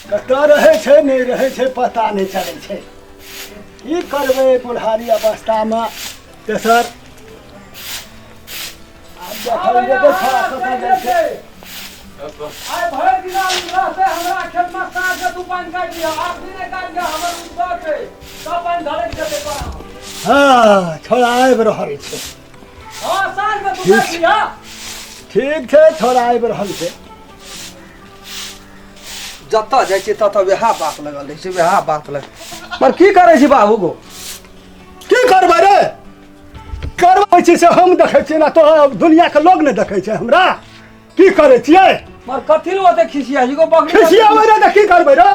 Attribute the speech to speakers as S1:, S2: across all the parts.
S1: कतऽ रहै छै नहि रहै छै पता नहि चलै छै। की करबै बुढ़ारी अवस्थामे तेसर आब देखल जेतै छोड़ा कतऽ जाइ छै।
S2: आइ भरि दिना रहतै हमरा खेतमे, साँझ के तू पानि काटि लिअ। आखिरी नहि काटि लिअ, हमर उत्सव छै, सब पानि ढलकि जेतै तोरा।
S1: हँ, छोड़ा आबि रहल छै।
S2: हँ, साँझ के तू काटि लिअ।
S1: ठीक छै, छोड़ा आबि रहल छै।
S2: जतऽ जाइ छियै ततऽ वएह बात लगल रहै छै, वएह बात लगल। पर की करै छी बाबू गो?
S1: की करबै रे, करबै छी से हम देखै छियै ने, तो दुनियाके लोग नहि देखै छै हमरा की करै छियै।
S2: मगर कथी लए ओते खिसिया छी गो बकरी?
S1: खिसियाबै रे तऽ की करबै रे,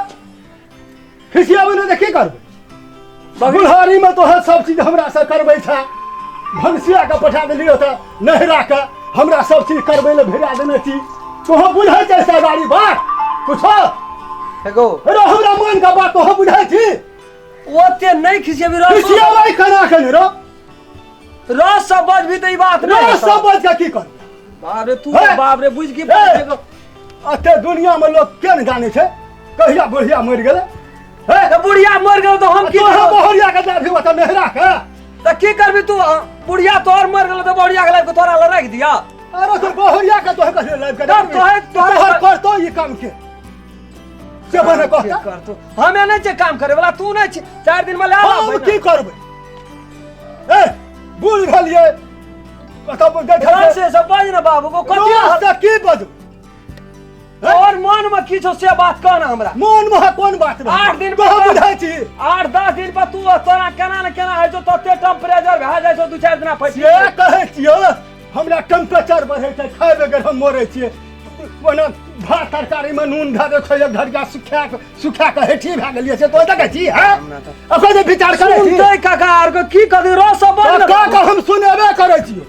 S1: खिसियाबै ने तऽ की करबै? बुढ़ारीमे तोहर सब चीज हमरा से करबै छै। भनसिया के पठा देली ओतऽ नहिरा के, हमरा सब चीज करबै लए भेजा देने छी। तोहर बुझै छै से गाड़ी बात कुछो?
S2: एगो
S1: रे हमरा मन के बात तोहर बुझै छी?
S2: ओते नहि खिसियेबी रस।
S1: खिसियाबै केना केने रो?
S2: रस सब बजबी तऽ ई बात नहि
S1: रस
S2: हेतौ।
S1: सब बज के की करबै?
S2: बाप रे तू
S1: हे!
S2: बाप रे, बुझ की
S1: हे! एते दुनिया में लोग के ने जाने छै कहिया बुढ़िया मरि गेलै। हे!
S2: तऽ बुढ़िया मरि गेल तऽ हम की
S1: तोहर
S2: करब?
S1: बहुरिया के जाबही ओतऽ नहिरा के।
S2: तऽ की करबी तू? बुढ़िया तोहर मरि गेल तऽ बुढ़िया के लाबि कऽ तोरा लग राखि दिया?
S1: अरे तो बहुरिया के तोहर कथी लाबि के
S2: तब
S1: राखबही?
S2: तोहर
S1: तोहर करतो ई काम के से बने कहता।
S2: करतो, हमे नहि छै काम करे वाला, तू नहि छै। 4 दिन में ले
S1: हम की करबै? ए बूढ़ भेलियै, कतऽ देखै छै?
S2: से सब बाज ने बाबू को, कथी
S1: रोज से की बजू?
S2: और मन में की छौ से बात कह ना हमरा।
S1: मन में कोन बात रहै?
S2: 8 दिन
S1: तोहर बुझै छी?
S2: 8-10 दिन पर तू तोरा केना ने केना होइ छौ, तते टेम्परेचर भए जाइ छौ, 2-4 दिना फसि
S1: से कहै छियौ, हमरा टेम्परेचर बढ़ै छै, खाय बगैर हम मरै छियै। ओना भात तरकारीमे नून धऽ दै छै, एक घड़िया सुखा कऽ सुखा कऽ हेठी भए गेलियै से तो देखै छी। हैं, अखन जे विचार करै छी।
S2: सुनतै काका आर के की करी, रस सब बज ने।
S1: का का हम सुनेबे करै छियौ,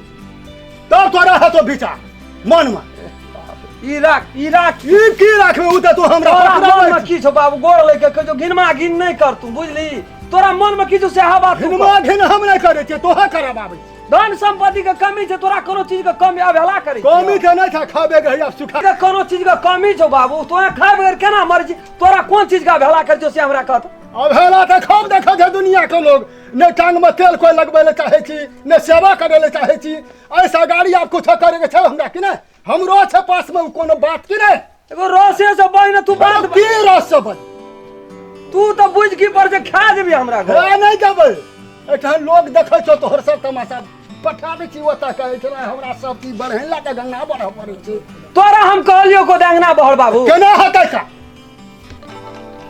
S1: तब तोरा हेतौ विचार मनमे।
S2: ई राख, ई राख।
S1: ई की राखबै? ओ तऽ तू हमरा
S2: तोरा
S1: पकड़बै
S2: मन में
S1: छी।
S2: की छौ बाबू? गोड़ लैके कहै छौ, घिनमा घिन नहि कर तू, बुझली? तोरा मन में की छौ सएह बात तू
S1: घिनमा
S2: कह।
S1: घिन हम नहि करै छियै, तोहे करबाबै छी।
S2: धन संपत्ति के कमी छै तोरा? कोनो चीज के कमी अवहेला करै छियै?
S1: कमी तऽ नहि छै, खाबे के आब सुखा
S2: के कोनो चीज के कमी छौ बाबू? तोरा खाय बगैर केना मरै छी? तोरा कोन चीज के अवहेला करै छौ से हमरा कह तऽ।
S1: अवहेला तऽ खूब देखै छै दुनिया के लोग। नहि टांग में तेल कोइ लगबै लए चाहै छी, नहि सेवा करै लए चाहै छी। ऐसा गाड़ी आब कुछो करे के छै हमरा कि नहि? हमरो छै पास में कोनो बात कि नहि?
S2: एगो रसे से बहि ने तू बात।
S1: की रस से बज?
S2: तू तऽ बुझ की पर जे खा जेबी हमरा घर।
S1: हे, नहि देबै। एहिठाम लोग देखै छौ तोहर सब तमाशा। पठा दै छी ओतऽ के, एहिठाम हमरा सब चीज बढ़ै लए कऽ गंगा बढ़ऽ पड़ै छै।
S2: तोरा हम कहलियौ को अंगना बहर बाबू?
S1: केना हेतै का?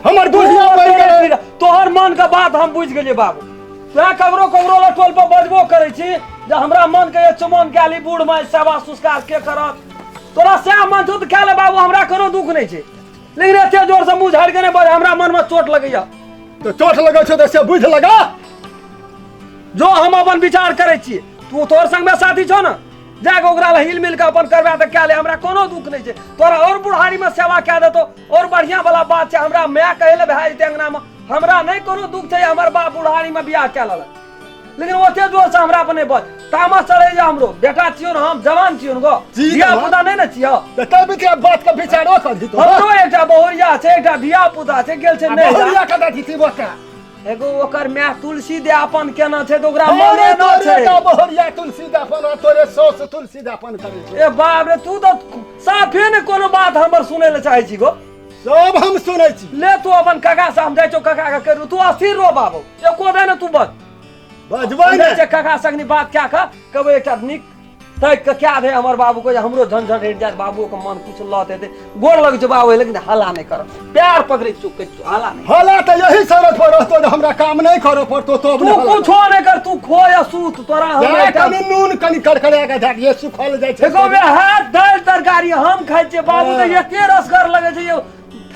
S1: हमर बुढ़िया मरि गेलै।
S2: तोहर मन के बात हम बुझि गेलियै बाबू। तोरा ककरो ककरो लग टोल पर बजबो करै छी जे हमरा मन के चुमन कए ली, बूढ़ माय सेवा सुस्कार के करत? तोरा सएह मन छौ तऽ कए ले बाबू, हमरा कोनो दुख नहि छै। लेकिन एते जोर से मुँह झाड़ि के नहि बज, हमरा मन में चोट लगैया।
S1: तऽ चोट लगै छौ तऽ से बुझि लगा।
S2: जो, हम अपन विचार करै छी। तू तोहर संगमे साथी छौ ने, जाके ओकरा लए हिल मिल के अपन करबा तऽ कए ले, हमरा कोनो दुख नहि छै। तोरा और बुढ़ारीमे सेवा कए देतौ, और बढ़िया वाला बात छै। हमरा माय कहै लए भए जेतै अंगनामे, हमरा नहि कोनो दुख छै। हमर बाप बुढ़ारीमे बियाह कए लेलक, लेकिन ओते जोर से हमरा पर नहि बज, तामस चढ़ै हमरो। बेटा छियौ ने हम, जवान छियौ ने गो,
S1: जी
S2: धिया
S1: तऽ।
S2: पुता नहि ने छियौ।
S1: तऽ तब के बात के विचारो करही तो।
S2: हमरो एकटा बहुरिया छै, एकटा धिया पुता छै, गेल छै नहि।
S1: बहुरिया कतऽ छी ओकरा?
S2: एगो ओकर माय तुलसी दे अपन केना छै तऽ ओकरा
S1: अरे
S2: मने न
S1: तोरे
S2: छै।
S1: का बहुरिया तुलसी दापन आ तोरे सौस तुलसी दापन करै छै।
S2: ए बाप रे, तू तऽ साफे ने कोनो बात हमर सुनै लए चाहै छी गो।
S1: सब हम सुनै छी।
S2: ले तू अपन काका से, हम जाइ छौ काका के करू। तू अस्थिर रो बाबू, एको दे ने तू बस।
S1: बजबै
S2: हम
S1: ने
S2: जाइ छियै काका संग बात कए कऽ कहबै, एकटा नीक ताकि कऽ कए दे हमर बाबू के, जे हमरो झंझट हटि जायत, बाबूओ के मन कुछ लत हेतै। गोर लगै छै बाबू, लेकिन हल्ला नहि करब, पैर पकड़ै छियौ, कहै छियौ हल्ला नहि।
S1: हला तऽ यही शरत पर रहतो जे हमरा काम नहि करऽ पड़तो तब
S2: तू
S1: ने हल्ला।
S2: कुछो नहि कर, तू खो या सूत, तोरा हम
S1: जा,
S2: एकटा
S1: कनि नून कनि कड़कड़ा के धऽ दियै, सुखल जाइ छै।
S2: एगो वएह दालि तरकारी हम खाइ छियै बाबू, तऽ एते रसगर लगै छै यौ,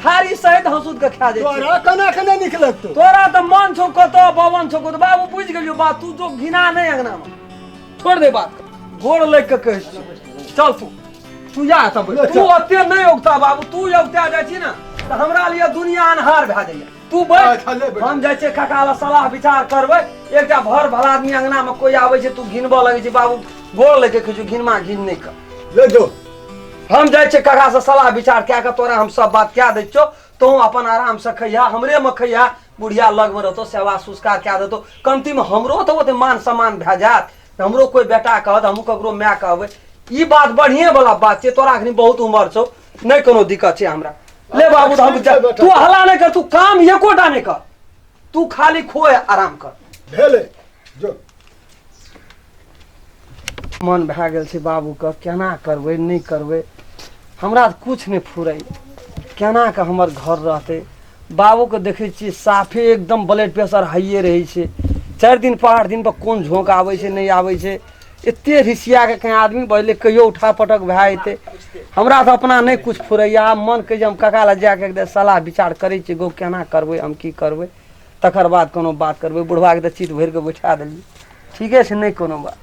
S2: थारी सहित हंसूत के खा जाइ छियै।
S1: तोरा केना केना नीक लगतौ?
S2: तोरा तऽ मन छौ कतऽ, बवन छौ कतऽ। बाबू, बुझि गेलियौ बात, तू जो घिना नहि अंगनामे, छोड़ दे बात, गोड़ लागि कऽ कहै छियौ, चल तू तू जा तब।
S1: ले
S2: तू
S1: चल।
S2: ओते नहि औगता बाबू, तू औगता जाइ छी ने तऽ हमरा लिए दुनिया अन्हार भए जाइए। तू बैठ।
S1: अच्छा, ले बैठ।
S2: हम जाइ छियै काका लग सलाह विचार करबै। एकटा भर भला आदमी अंगना मे कोई आबै छै, तू घिनबऽ लगै छै। बाबू, गोड़ लगे कहै छियौ, घिनमा घिन नहि कर।
S1: ले जो।
S2: हम जाइ छियै काका से सलाह विचार कए कऽ तोरा हम सब बात कए दै छियौ, तोहूँ अपन आराम से खैहा, हमरे मे खैहा, बुढ़िया लगमे रहतौ, सेवा सुस्कार कए देतौ। कमतीमे हमरो तऽ ओते मान सम्मान भए जायत, हमरो कोइ बेटा कहत, हमहूँ ककरो माय कहबै। ई बात बढ़िए वाला बात छै। तोरा अखनी बहुत उमर छौ, नहि कोनो दिक्कत छै हमरा। ले बाबू, तऽ हम
S1: ठीक छै बेटा।
S2: तू हल्ला नहि कर, तू काम एकोटा नहि कर, तू खाली खोए आराम कर।
S1: भेलै जो।
S2: मन भए गेल छै बाबूके, केना करबै नहि करबै, हमरा तऽ किछु नहि फुरै, केना कऽ हमर घर रहतै। बाबूके देखै छियै साफे एकदम ब्लड प्रेशर हाइए रहै छै, 4 दिन पर 8 दिन पर कोन झोंक आबै छै नहि आबै छै। एते रिसिया के कहीं आदमी बजलै कहियो उठा पटक भए जेतै। हमरा तऽ अपना नहि किछु फुरैया। आब मन कहै जे हम काका लग जाके एक सलाह विचार करै छियै, गो केना करबै, हम की करबै, तकर बाद कोनो बात करबै। बुढ़बाके तऽ चित भरि कऽ बैठा देलियै, ठीके छै, नहि कोनो बात।